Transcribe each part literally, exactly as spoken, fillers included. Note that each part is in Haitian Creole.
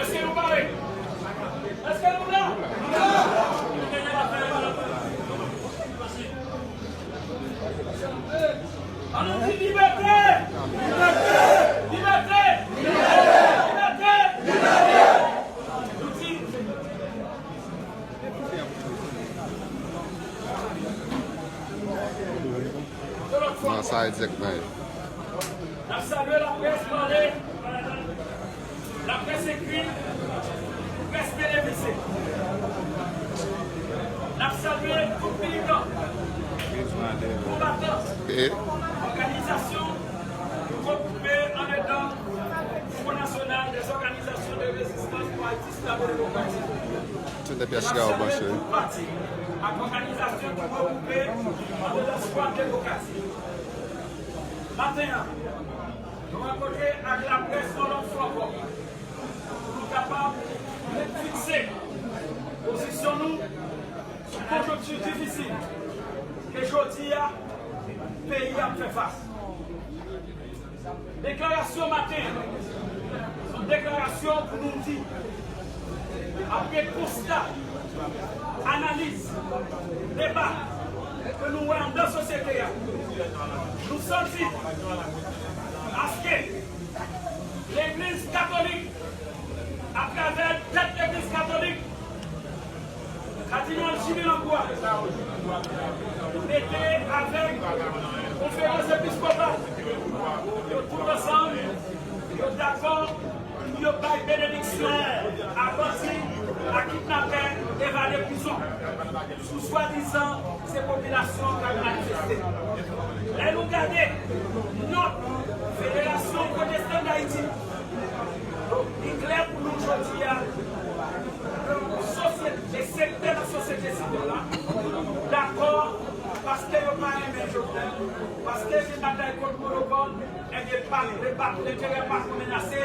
Èske nou pare? Èske nou la? Ann nou di libète! Libète! Libète! Libète! Nou di Nan sa egzakteman ye? N ap salye laprès pale, laprès ekri, près televize. N ap salye tout militan, konbatan, òganizasyon ki regwoupe andedan Front National des Organisations de Résistance pour Haïti. Tout epi a chita yo branche. Tout pati ak òganizasyon ki regwoupe andedan Swat Demokratik. Maten an, nou rankontre ak laprès yon lòt fwa ankò pou nou kapab fikse pozisyon nou sou konjonkti difisil ke jodi a peyi a ap fè fas. Deklarasyon maten an, se yon deklarasyon pou nou di, apre konsta, analiz, deba ke nou wè anndan sosyete a, nou santi aske Legliz Katolik, atravè tèt Legliz Katolik, Kadinal Jimmy Langlois, mete avèk Konferans Episkopal, yo tout ansanm, yo dakò pou yo bay benediksyon a bandi, a kidnapè, evade prizon. Sou swadizan se popilasyon k ap manifeste. Lè nou gade nòt Federasyon Pwotestan d Ayiti, li klè pou nou jodi a, sosyete, sektè nan sosyete sivil la dakò paske yo pa renmen Jovenel, paske gen batay kont monopòl, ebyen pa, pa, enterè pa menase,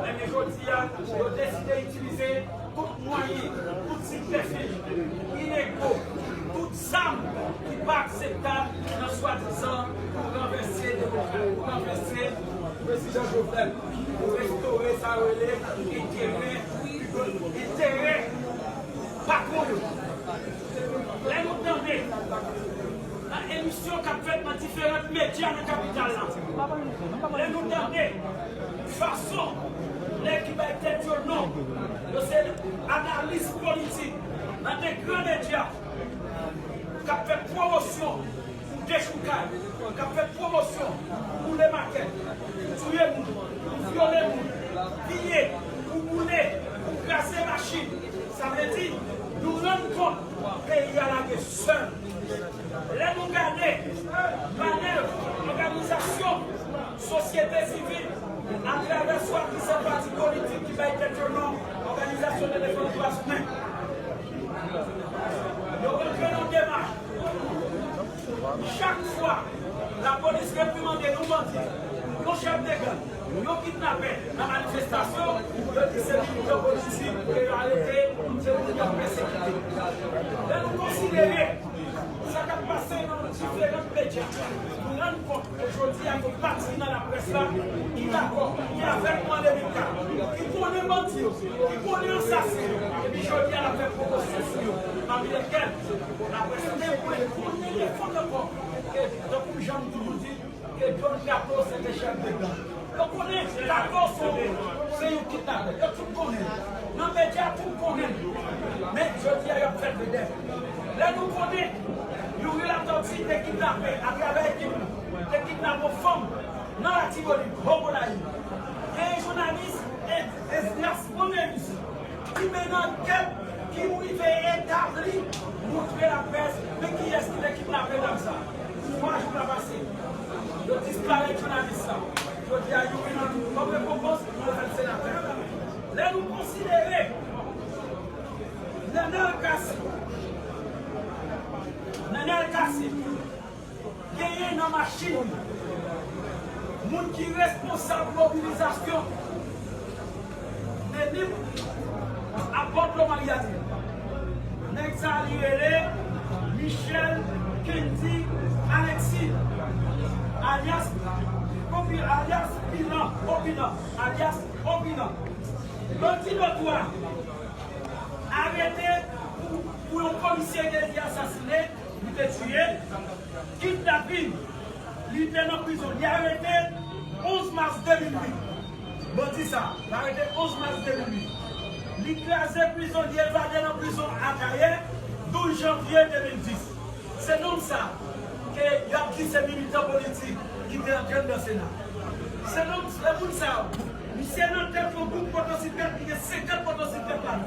ebyen jodi a, yo deside itilize tout mwayen, tout sibtèfij inego, tout zam ki pa akseptab nan swadizan pou ranvèse demokra-, pou ranvèse Prezidan Jovenel, pou restore sa yo rele enterè, enterè patwon yo. Lè nou tande nan emisyon k ap fèt nan diferan medya nan kapital la, lè nou tande fason nèg ki bay tèt yo non, yo se analis politik nan de gran medya k ap fè pwomosyon pou dechoukay, k ap fè pwomosyon pou boule makèt, pou touye moun, pou vyole moun, piye, pou boule, pou kraze machin. Sa vle di, nou rann kont peyi a lage sèl. Lè nou gade manèv òganizasyon sosyete sivil atravè swadizan pati politik ki bay tèt yo non Òganizasyon de Defans Dwa Imen, yo rantre nan demach. Chak fwa lapolis reprimande yon bandi, yon chèf de gang, yon kidnapè nan manifestasyon, yo di se militan politik ke yo arete, se moun y ap pèsekite. Lè nou konsidere sa k ap pase nan diferan medya, nou rann kont ke jodi a, gen pati nan laprès la ki dakò, ki avèk nou an de mil kat, ki konnen bandi yo, ki konnen ansasen yo, epi jodi a, l ap fè pwomosyon sou yo, pami lèkèl laprès te vle konnen pi fon ankò, ke, tankou jan m toujou di, ke Don Kato se te chèf de gang. Yo konnen Kato se yon, se yon kidnapè. Yo tout konnen l. Nan medya, tout konnen l. Men, jodi a, y ap fè l vedèt. Lè nou konnen Youri Latortue te kidnape, atravè ekip li, te kidnape yon fanm nan Latibonit, Hogonayik. Genyen jounalis Esdras Romélus ki mennen ankèt, ki rive etabli, montre laprès, men kiyès ki te kidnape dam sa. Twa jou pa pase, yo disparèt jounalis sa. Jodi a, Youri nan kòm rekonpans, yo fè l senatè. Lè nou konsidere Nenel Cassy, Nenel Cassy, genyen nan machin li moun ki responsab mobilizasyon Nenip ak Bòdlo Maryani. Nèg sa li rele Michel Kendy Alexis, alyas Popi-, alyas Pilan. Opinan, alyas Opinan. Bandi notwa arete pou, pou yon polisye ke li asasine, li te tiye. Kidnapin, li te nan prizon. Li arete onz mas de mil uit. Bandi sa, li arete onz mas de mil uit. Li kraze prizon, li evade nan prizon Akayè, douz janvye de mil dis. Se nonm sa ke y ap di se militan politik ki te antre anndan Sena. Se nonm, se moun sa yo. Misye nan tèt yon gwoup motosiklèt ki gen senkant motosiklèt ladan.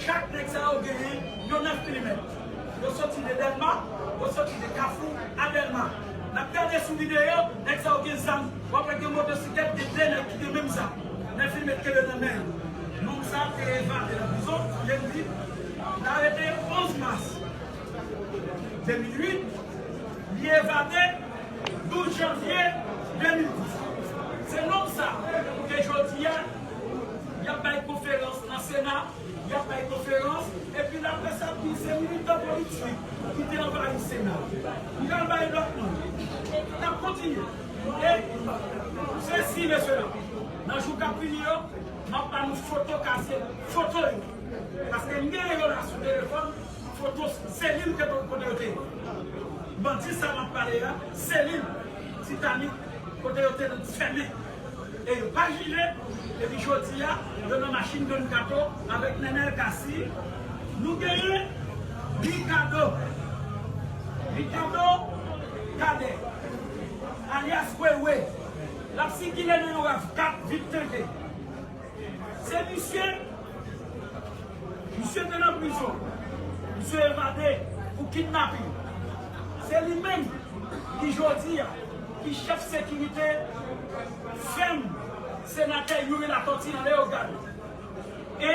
Chak nèg sa yo genyen yon nèf milimèt. Yo soti de Dèlma, yo soti de Kafou a Dèlma. N ap gade sou videyo, nèg sa yo gen zam. W ap wè gen motosiklèt, gen de nèg ki gen menm zam. Nèf milimèt kenbe nan men yo. Nonm sa te evade nan prizon, jan m di, l arete onz mas de mil uit, li evade douz janvye de mil dis. Se nonm sa ke jodi a, y ap bay konferans nan Sena, y ap bay konferans, epi l ap fè sa pou se militan politik ki te anvayi Sena. M pral bay lòt non. N ap kontinye. E sesi, mesye dam, nan jou k ap vini yo, m ap ba nou foto kase foto yo. Paske m genyen yo la sou telefòn, foto selil ke kote yo te ye. Bandi sa m ap pale a, selil Titanik, kote yo te fèmen. E yo pa jije, epi jodi a, yo nan machin Don Kato avèk Nenel Cassy. Nou genyen Ricardo. Ricardo Cadet, alyas Wewe. L ap sikile nan yon rav kat vit teke. Se misye, misye te nan prizon. Misye evade pou kidnapin. Se li menm ki jodi a, ki chèf sekirite fèm senatè Youri Latortue nan Leyogàn. E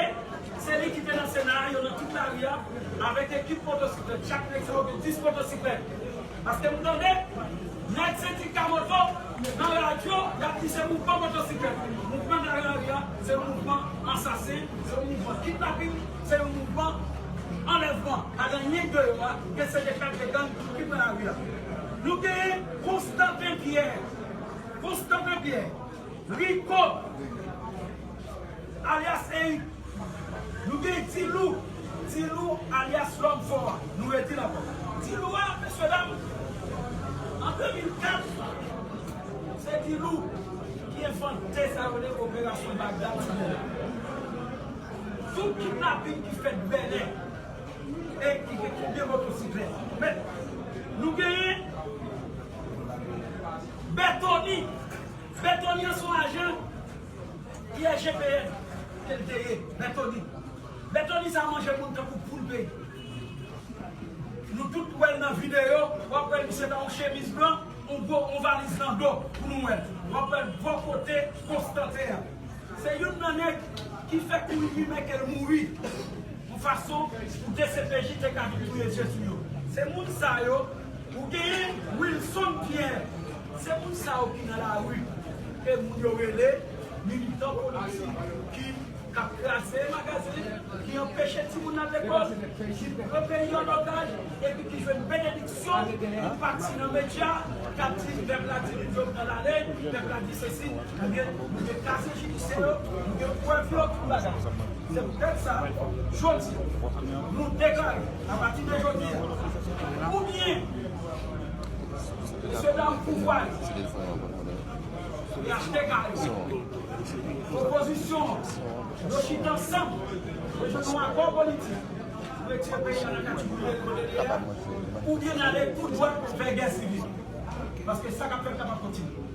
se li ki te nan Sena a, yo nan tout lari a, avèk ekip motosiklèt. Chak nèg sa yo gen dis motosiklèt. Paske m tande nèg sendika moto nan radyo, y ap di se mouvman motosiklèt. Mouvman nan lari a, se yon mouvman ansasen, se yon mouvman kidnapin, se yon mouvman anlèvman. Pa gen anyen de yo a, ke se de chèf de gang ki pran lari a. Nou genyen Constantin Pierre. Constantin Pierre. Rico, alyas Eric. Nou gen Dilou, Dilou alyas Lòm Fò a. Nou redi l ankò. Dilou a, mesye dam, an de mil kat, se Dilou ki envante sa yo rele operasyon Bagdad Dilou. Tout kidnapin ki fèt Bèlè e ki gen konbyen motosiklèt. Men, nou genyen Bètoni. Bètoni an se yon ajan I S G P N ke l te ye, Bètoni. Bètoni sa manje moun tankou poul peyi. Nou tout wè l nan videyo, w ap wè l, misye nan yon chemiz blan, yon gwo, yon valiz nan do pou nou wè l. W ap wè l bò kote Konstanten an. Se youn nan nèg ki fè kouri limen ke l mouri. Yon fason pou D C P J te ka vin touye zye sou yo. Se moun sa yo, ou genyen Wilson Pierre. Se moun sa yo ki nan lari, ke moun yo rele militan politik, ki, k ap kraze magazen, ki anpeche timoun al lekòl, ki pran peyi an otaj, epi ki jwenn benediksyon pou pati nan medya, k ap di pèp la di Jovenel ale, pèp la di sesi, ebyen, nou gen kazye jidisyè yo, nou gen prèv yo, tout bagay. Se poutèt sa, jodi, nou deklare, apati de jodi a, oubyen, mesye dam pouvwa yo, y achte kay yo. Opozisyon an, yo chita ansanm, yo jwenn yon akò politik pou retire peyi a nan kategori de kote li ye a, oubyen n ale tou dwat vè gè sivil. Paske sa k ap fèt la p ap kontinye.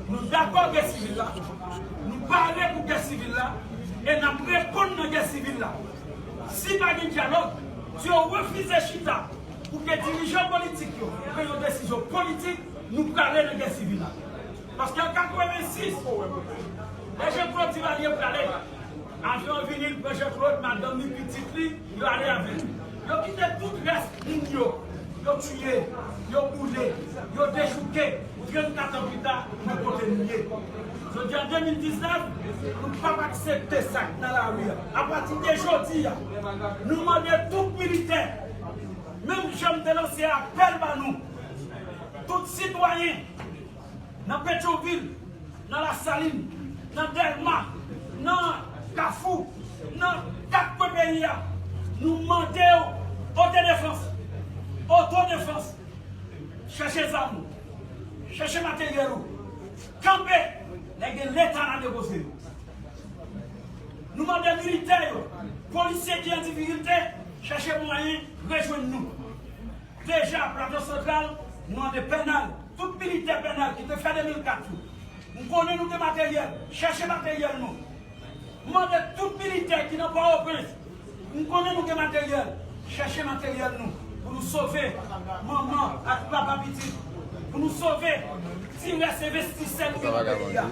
Nou dakò gè sivil la, nou pare pou gè sivil la, e n ap reponn nan gè sivil la. Si pa gen dyalòg, si yo refize chita pou ke dirijan politik yo pran yon desizyon politik, nou prale nan gè sivil la. Paske an katrevensis, lè Jean Claude Duvalier prale, avyon an vini, l pran Jean Claude, madanm li, pitit li, yo ale avè l. Yo kite tout rès moun yo, yo tiye, yo boule, yo dechouke, trannkat an pita, nou kote nou ye. Jodi a de mil diznèf, nou p ap aksepte sa k nan lari a. Apati de jodi a, nou mande tout militè, menm jan m te lanse apèl ba nou, tout sitwayen, nan Petyonvil, nan Lasalin, nan Dèlma, nan Kafou, nan kat kwen peyi a, nou mande yo otodefans, otodefans, chèche zam ou, chèche materyèl ou, kanpe, lè gen Leta n a depoze yo. Nou mande militè yo, polisye ki an difikilte, chèche mwayen rejwenn nou. Deja, Plato Santral, nou mande Pènal, tout militè Pènal ki te fè de mil kat yo. M konnen nou gen materyèl, chèche materyèl nou. M mande tout militè ki nan Pòtoprens, m konnen nou gen materyèl, chèche materyèl nou pou nou sove manman ak papa pitit, pou nou sove ti rès envestisè nou gen nan peyi a.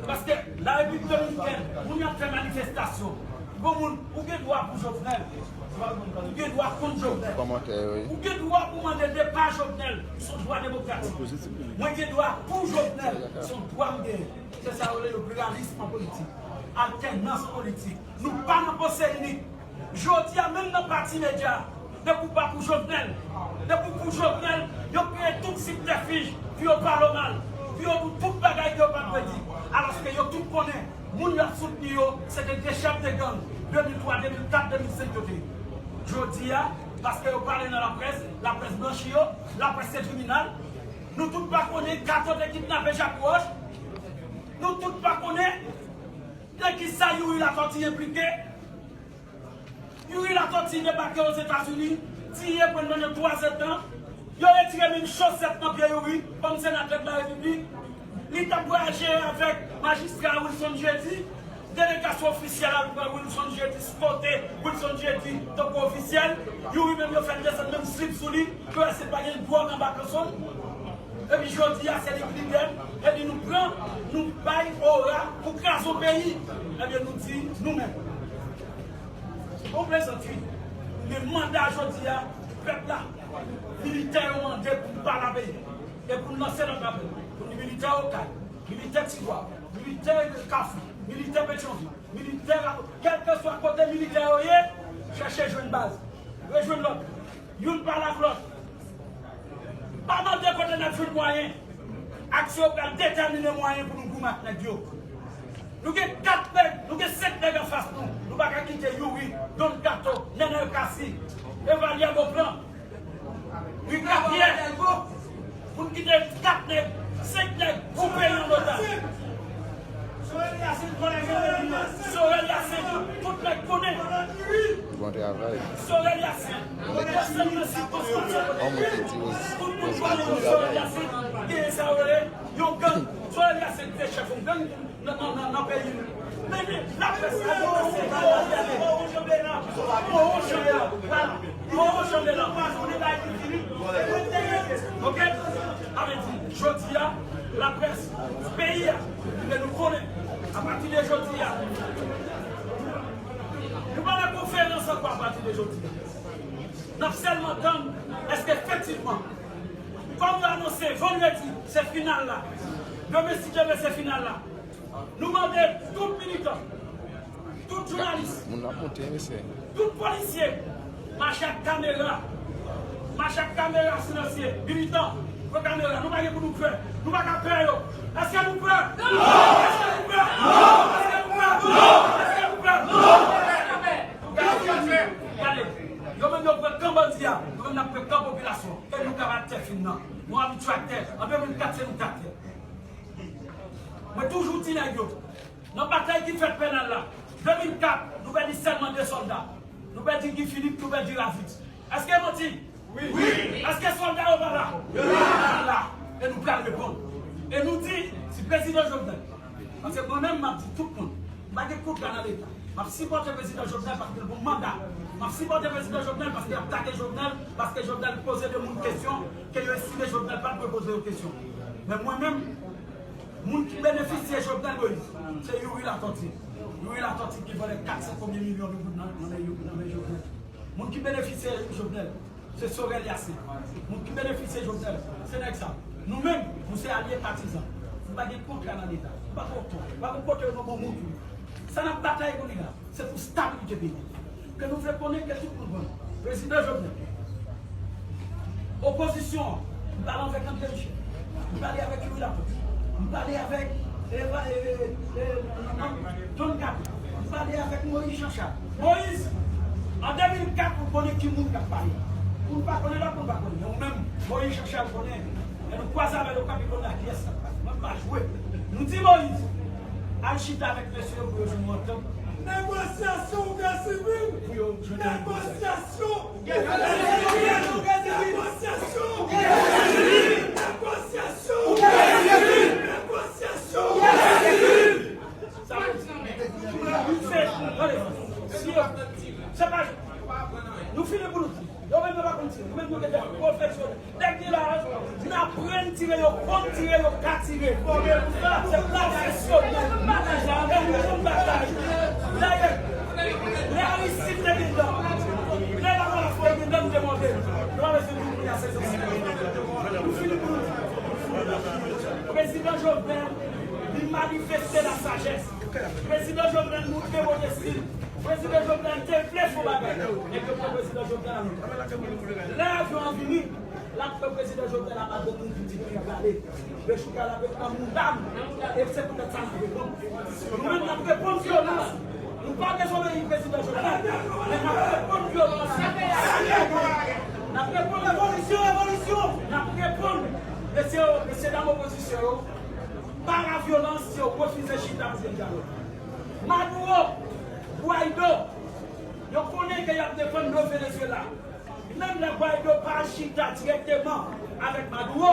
Paske Larepiblik Dominikèn, moun yo ap fè manifestasyon. Gon moun, ou gen dwa pou Jovenel. Ou gen dwa kont Jovenel. Ou gen dwa pou mande depa Jovenel. Se yon dwa demokratik. Mwen gen dwa pou Jovenel. Se yon dwa m genyen. Se sa yo rele le pluralisme an politik. Altènans an politik. Nou pa nan panse inik. Jodi a, menm nan pati medya, depi w pa pou Jovenel, depi w pou Jovenel, yo kreye tout sibtèfij pou yo pale w mal, pou yo di w tout bagay ke yo pa t dwe di. Alòske yo tout konnen, moun y ap soutni yo, se te de chèf de gang, de mil twa, de mil kat, de mil senk yo te ye. Jodi a, paske yo pale nan laprès, laprès blanchi yo, laprès se tribinal. Nou tout pa konnen Kato te kidnape Jacques Roche. Nou tout pa konnen nan kisa Youri Latortue enplike. Youri Latortue debake Ozetazini, tiye pandan twa zèdtan. Yo retire menm chosèt nan pye Youri kòm senatè de la Repiblik. Li t ap vwayaje avèk majistra Wilson Jeudi. Delegasyon ofisyèl al pran Wilson Jeudi, skote Wilson Jeudi tankou ofisyèl. Youri menm yo fè l desann menm slip sou li. Yo wè si pa gen dwòg anba kanson l. Epi jodi a, se li ki lidè, epi nou pran, nou bay ora pou kraze yon peyi. Ebyen, nou di, nou menm. On plezantri. Men manda jodi a, pèp la, militè yo mande pou nou pa la peyi. E pou nou lanse lòt apèl. Pou nou militè Okay, militè Tigwav, militè Kafou, militè Petyonvil, militè, kèlkeswa kote militè yo ye, chèche jwenn baz. Rejwenn lòt. Youn pale ak lòt. Pa mande kote n ap jwenn mwayen. Aksyon yo pral detèmine mwayen pou nou goumen ak nèg yo. Nou gen kat nèg, nou gen senk nèg anfas nou. Nou pa ka kite Youri, Don Kato, Nènèl Cassy, Evalye Beauplan, Ricardo Pierre, pou n kite kat nèg, senk nèg pou peyi an otaj. Sorel Yacine, tout nèg konnen. Bon travay. Sorel Yacine, yon moun ki di, tout moun konnen Sorel Yacine genyen sa yo rele yon gang. Sorel Yacine te chèf yon gang nan, nan, nan, nan peyi nou. Men, men, laprès, Moho Chanbelan, Moho Chanbelan, vwala. Moho Chanbelan, pa jounen bay ki fini. Oke? Sa vle di, jodi a, laprès peyi a, men nou konnen, apati de jodi a, nou pa nan konferans ankò apati de jodi a. N ap sèlman tann, èske efektivman, kòm yo anonse vandredi, se final la. Demen, si Dye vle, se final la. Nou mande tout militan, tout jounalis, moun ap monte, mesye, tout polisye, mache ak kamera, mache ak kamera silansye, militan, pran kamera, nou pa gen pou nou pè, nou pa ka pè yo. Èske nou pè? Non! Èske nou pè? Non! Èske nou pè? Non! Èske nou pè? Non! Gade, yo menm yo pran kan bandi a, nou menm n ap pran kan popilasyon, e nou ka bat tè fin nan. Nou abitye ak tè, an de mil kat se nou k t ak tè. Mwen toujou di nèg yo, nan batay ki fèt Pènal la, de mil kat, nou pèdi sèlman de sòlda. Nou pèdi Guy Philippe, nou pèdi Ravitz. Èske manti? Wi. Èske sòlda yo pa la? Yo la. Yo la. E nou pral reponn. E nou di, si prezidan Jovenel, paske mwen menm, m ap di tout moun, m pa gen kontra nan Leta. M ap sipòte prezidan Jovenel paske l gon manda. M ap sipòte prezidan Jovenel paske l atake Jovenel, paske Jovenel poze de moun kesyon ke yo estime Jovenel pa t dwe poze yo kesyon. Men mwen menm, moun ki benefisye Jovenel Moïse, se Youri Latortue. Youri Latortue ki vòlè kat san konbyen milyon de goud nan, nan men, nan men Jovenel. Moun ki benefisye Jovenel, se Sorel Yacine. Moun ki benefisye Jovenel, se nèg sa. Nou menm, nou se alye patizan. Nou pa gen kontra nan Leta. Nou pa gen otan. Nou pa gen kote yo nan bon moun. Sa n ap batay pou li la, se pou stabilite peyi. Ke nou vle konnen ke tout moun konn. Prezidan Jovenel. Opozisyon an, m pale avèk André Michel. M pale avèk Youri Latortue. M pale avèk E, e, e, e, John Cap, m pale avèk Moïse Jean Charles. Moïse, an de mil kat, ou konnen ki moun k ap pale. Moun pa konnen lòt, moun pa konnen. Ou menm, Moïse Jean Charles konnen. Lè nou kwaze avè l, ou pa konn a kiyès l ap pale. Mwen, m pa jwe. Nou di Moïse, al chita avèk mesye yo pou yo jwenn yon antant. Negosyasyon ou gè sivil. Pou yo jwenn yon negosyasyon. Negosyasyon. Negosyasyon. Negosyasyon. Sa vle di, nou fè, tande, si yo, se pa, nou fini pou nou di. Yo menm yo pa konn tire. Nou menm nou gentan pwofesyonèl. Nèg ki la, n aprann tire, yo konn tire, yo ka tire. Se pwofesyonèl. E nou konn batay. Dayè, lè Aristide te gen dan, lè Lavalas te gen dan, nou te monte. Nou pa bezwen di moun a sezon. Nou fini pou nou. Prezidan Jovenel, li manifeste la sajès. Prezidan Jovenel montre modesti. Prezidan Jovenel te vle fè yon bagay. Nèg yo pran prezidan Jovenel anmè. Lè avyon an vini, l ap fè prezidan Jovenel ap atann moun ki di pou l prale. Dechouke l ap pran moun dam. E se poutèt sa n ap reponn. Nou menm n ap reponn vyolans. Nou pa dezobeyi prezidan Jovenel. Men n ap reponn vyolans. N ap reponn revolisyon, revolisyon. N ap reponn. Mesye, mesye dam opozisyon yo, pa la vyolans, yo refize chita pou fè dyalòg. Maduro, Guaido, yo konnen ke y ap defann do Venezuela. Menm lè Guaido pa al chita dirèkteman avèk Maduro,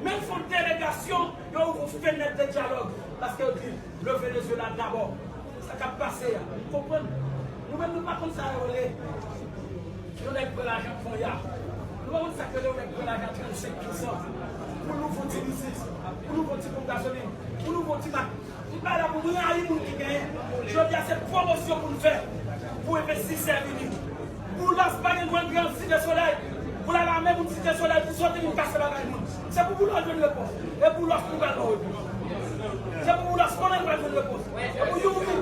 men l fè yon delegasyon, yo ouvri yon fenèt de dyalòg, paske yo di, le Venezuela d'abord. Sa k ap pase a, nou konprann. Nou menm, nou pa konn sa yo rele. Yon nèg pran lajan Konya. Nou pa konn sa k rele yon nèg pran lajan trannsenk pousan pou l ouvri yon ti biznis, pou l ouvri yon ti ponp gazolin, pou l ouvri yon ti mak. M pa la pou m rayi moun ki genyen. Jodi a, se pwomosyon pou n fè pou envestisè vini. Boulos pa gen dwa antre an Site Solèy pou l al ame moun Site Solèy pou soti vin kase bagay moun. Se pou Boulos jwenn repons. E Boulos pou pral ban repons. Se pou Boulos konnen l pral jwenn repons. E pou Youri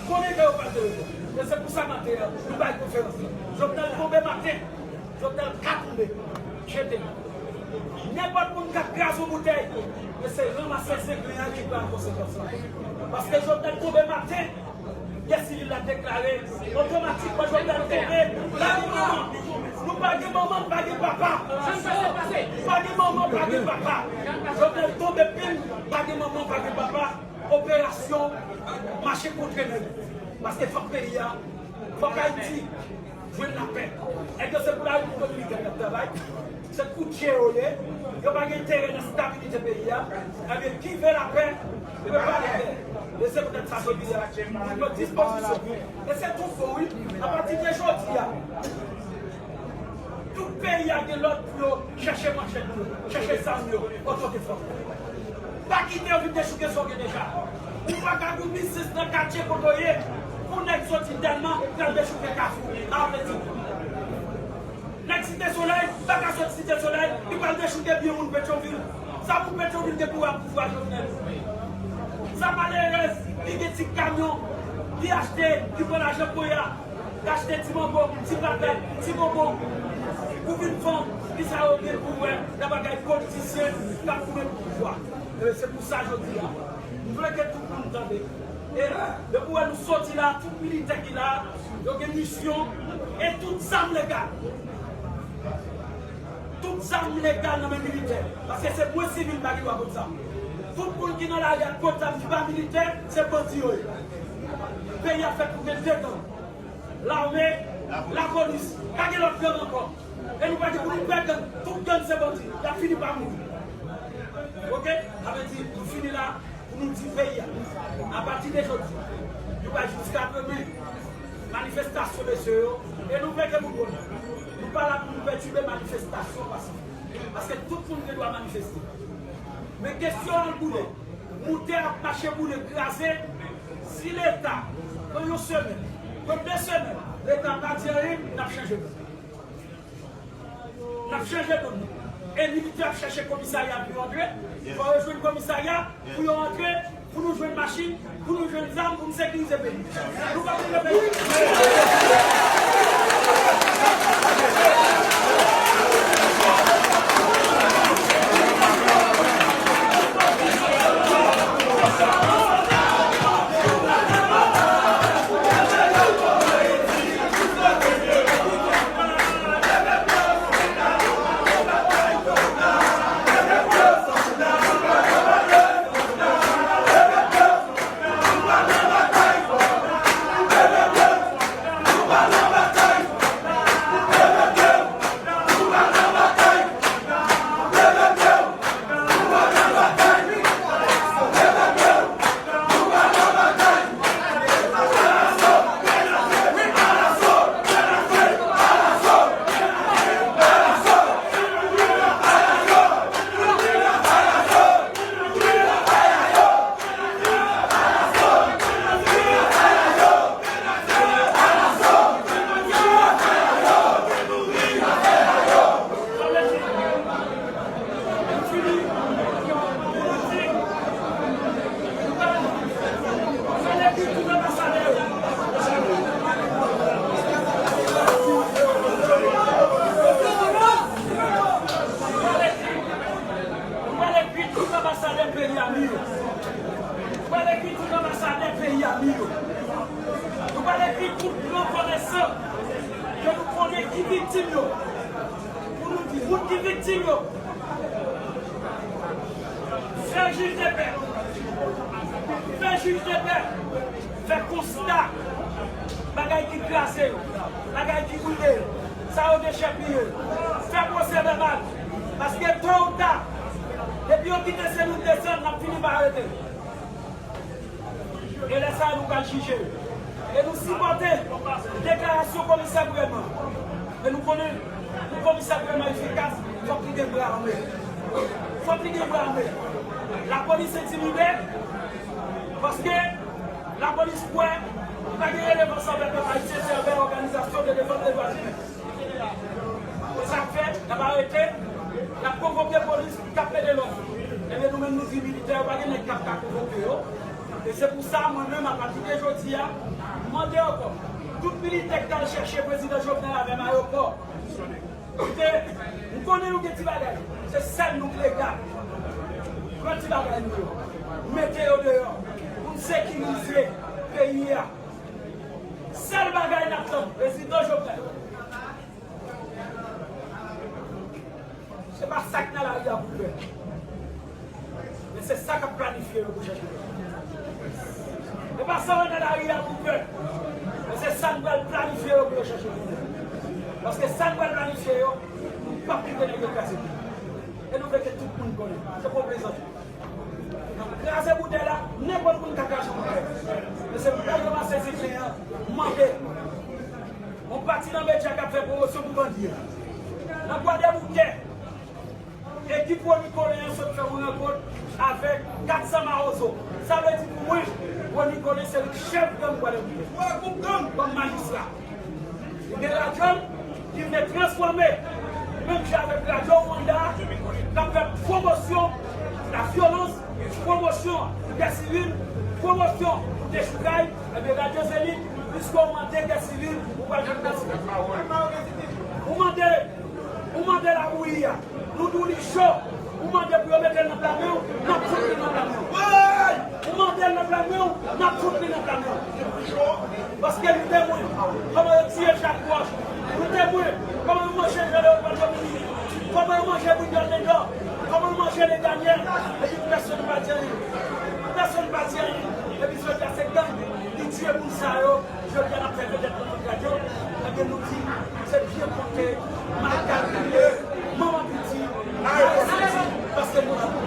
konnen ke yo pral jwenn repons. E se pou sa maten an, nou bay konferans lan. Jovenel tonbe maten. Jovenel ka tonbe. Jete l. Nenpòt moun k ap kraze yon boutèy, men se ranmase zenglen an ki pral konsekans lan. Paske Jovenel tonbe maten, gè sivil la deklare, otomatikman Jovenel tonbe, pa gen manman. Nou pa gen manman, pa gen papa. Pa gen manman, pa gen papa. Jovenel tonbe pil, pa gen manman, pa gen papa. Operasyon mache kontre nèg. Paske fòk peyi a, fòk Ayiti jwenn lapè. Nèg yo se pou lari pou militè k ap travay. Se koutje yo ye. Yo pa gen enterè nan stabilite peyi a. Ebyen, qui veut la paix, ne veut pas la guerre. E se poutèt sa jodi a, nou pran dispozisyon. E se tout bon, wi. Apati de jodi a, tout peyi a gen lòd pou yo chèche manchèt yo, chèche zam yo, oto defans. Pa kite yo vin dechouke sa w gen deja. Ou pa ka gen yon biznis nan katye kote w ye, pou nèg soti Dèlma, pral dechouke Kafou, a vle di. Nèg Site Solèy, pa ka soti Site Solèy, li pral dechouke byen moun Petyonvil. Sa pou Petyonvil gen pou wè ak pouvwa Jovenel. Sa malerèz, li gen ti kamyon, li achte, li pran lajan Konya. Achte ti mango, ti patat, ti bonbon. Pou vin vann, kisa yo gen pou wè nan bagay politisyen k ap goumen pou pouvwa. E se pou sa jodi a, m vle ke tout moun tande. E depi w wè nou soti la, tout militè ki la, yo gen misyon e tout zam legal. Tout zam legal nan men militè. Paske se mwen sivil pa gen dwa pot zam. Tout moun ki nan lari a pot zam ki pa militè, se bandi yo ye. Peyi a fèt pou gen de gang. Lame, lapolis, pa gen lòt gang ankò. E nou pa gen pou nou pè gang. Tout gang se bandi. Y ap fini pa mouri. Oke? Sa vle di, nou fini la pou nou di peyi a. Apati de jodi, nou va jiska demen. Manifestasyon mesye yo. E nou vle ke moun konnen. Nou pa la pou nou pètibe manifestasyon pasifik. Paske tout moun gen dwa manifeste. Men kesyon an boule. Moutè ap mache boule kraze. Si Leta pran yon semèn, pran de semèn, Leta pa di anyen, n ap chanje don. N ap chanje don nou. E militè ap chèche komisarya pou yo antre. Fò yo jwenn komisarya pou yo antre, pou nou jwenn machin, pou nou jwenn zam, pou nou sekirize peyi. Nou pa pou peyi. Nou pral ekri tout anbasadè peyi a nou yo. Nou pral ekri tout anbasadè peyi a nou yo. Nou pral ekri tout gran komèsan ke nou konnen ki viktim yo. Pou nou di moun ki viktim yo, fè jij de pè. Fè jij de pè. Fè konsta bagay ki kraze yo, bagay ki brile yo, sa yo dechèpiye yo. Fè pwosè vèbal. Paske to ou ta, depi yo kite Sendomeng desann, n ap fini pa arete yo. E lè sa a, nou pral jije yo. E nou sipòte deklarasyon komisè gouvènman. E nou konnen pou komisè gouvènman efikas, fòk li gen bra ame. Fòk li gen bra ame. Lapolis entimide, paske lapolis kwè pa gen relevans anvè pèp ayisyen, se anvè òganizasyon de defans de dwa imen. Se sa k fè, n ap arete, n ap konvoke polis k ap mete lòd. Ebyen, nou menm, nou di militè yo, pa gen nèg k ap ka konvoke yo. E se pou sa, mwen menm, apati de jodi a, m mande ankò, tout militè k t al chèche prezidan Jovenel avè m ayewopò, koute, m konnen nou gen ti bagay, se sèl nou k legal. Pran ti bagay nou yo, mete yo deyò, pou n sekirize peyi a. Sèl bagay n ap tann, prezidan Jovenel. Se pa sa k nan lari a pou pè. Men se sa k ap planifye yo pou chèche pè. Se pa sa w nan lari a pou pè. Men se sa n pral planifye yo pou yo chèche pè. Paske sa n pral planifye yo, nou p ap kite nèg yo kraze pè. E nou vle ke tout moun konnen. Se pa yon plezantri. N ap kraze boutèy la, nenpòt moun ka kraze boutèy. Men se pou bèl yo pase se jen an, mande. Yon pati nan medya k ap fè pwomosyon pou bandi yo. Nan Gwadeboukè, ekip Rony Colin an sot fè yon rankont avèk kat san Mawozo. Sa vle di pou mwen, Rony Colin se li k chèf gang Gwadeboukè. Kòm majistra. Li gen radyo l, li vle transfòme, menm jan avèk radyo Rwanda, k ap fè pwomosyon lavyolans, pwomosyon gè sivil, pwomosyon dechoukay, ebyen radyo Zenith, piske w mande gè sivil, ou pral jwenn gè sivil. Ou mande, ou mande labouyi a. Nou di w li cho, ou mande pou yo mete l nan pla men w, n ap fout li nan pla men w. Ou mande l nan pla men w, n ap fout li nan pla men w. Paske nou temwen, kòman yo tiye Jak Wòch, nou temwen, kòman yo manje Jean Léopold Dominique, kòman yo manje Brignol Lendò, kòman yo manje Lé Daniel, epi pèsonn pa di anyen. Pèsonn pa di anyen. Epi jodi a se gang ki tiye moun sa yo. Jodi a n ap fè vedèt nan tout radyo, ebyen nou di, se byen konte, mal kalkile, manman piti, mal soti, paske nou la pou.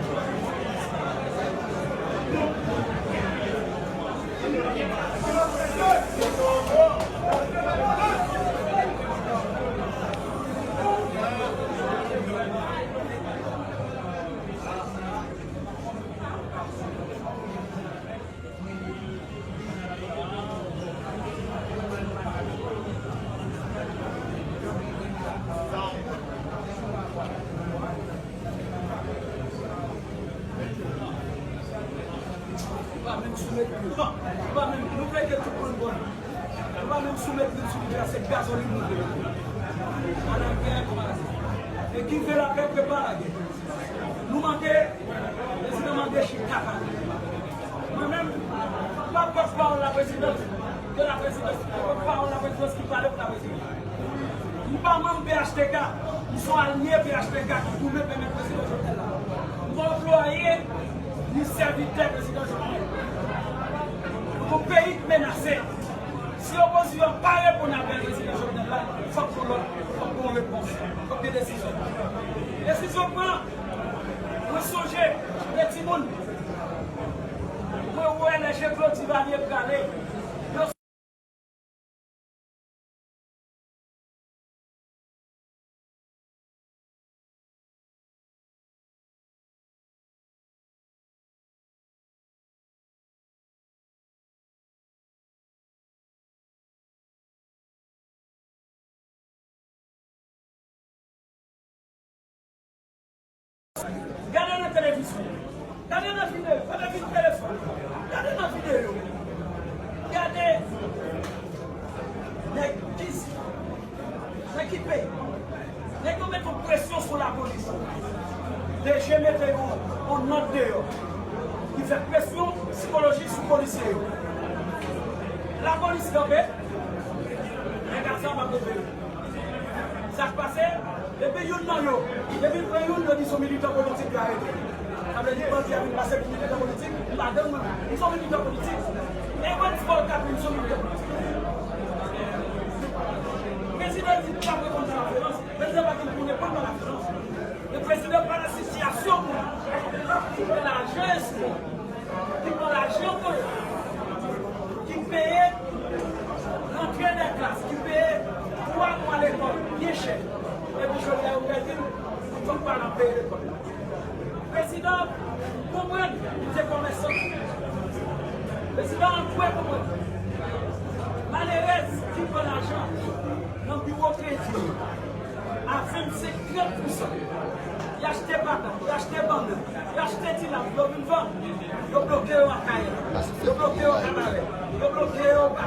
Nou pa menm sou met li. Nou pa menm, nou vle ke tout moun konn. Nou pa menm sou met li, sou li, se gazolin nou vle. A la guerre, kòman la. E ki vle lapè, prepare lagè. Nou mande, prezidan mande chita pale. Prezidans, de la prezidans, pawòl la prezidans ki pale pou la prezidans. M pa manm P H T K, m se yon alye P H T K ki goumen pou pèmèt prezidan Jovenel la. M pa anplwaye ni sèvitè prezidan Jovenel. Donk, yon peyi k menase. Si opozisyon an pa reponn apèl prezidan Jovenel la, fòk gon lòt, fòk gon repons, fòk gen desizyon. Desizyon pran. Mwen sonje, m te timoun. Mwen wè lè Jean Claude Duvalier prale. Yo Gade nan televizyon. Gade nan videyo. Gade nan telefòn. Gade nan videyo. Gade nèg isit. Nèg ki peye. Nèg yo mete yon presyon sou lapolis. D G mete yon, yon nòt deyò ki fè presyon sikolojik sou polisye yo. Lapolis kanpe. Nèg a sa pa kanpe. Sa k pase? Depi youn nan yo, depi l pran youn, yo di se yon militan politik yo arete. Sa vle di bandi a vin pase pou militan politik, m pa gang mwen, m se yon militan politik. E bann fò k ap vin se yon militan politik. Prezidan di l pa reponn pa lavyolans, prezidan pa gen pou reponn pa lavyolans. Men prezidan pa nan sitiyasyon pou l pran lajan espò, ki pran lajan pou l, ki peye rantre nan klas, ki peye twa mwa lekòl byen chè. Epi jodi a yo pèdi l, fòk paran peye lekòl. Prezidan konprann li se kòmèsan. Prezidan an dwe konprann. Malerèz ki pran lajan nan biwo kredi a vennsenk, trant pousan. Y achte patat, y achte bannann, y achte tilapya, yo vin vann. Yo bloke yo Akayè. Yo bloke yo Kabarè. Yo bloke yo Ba.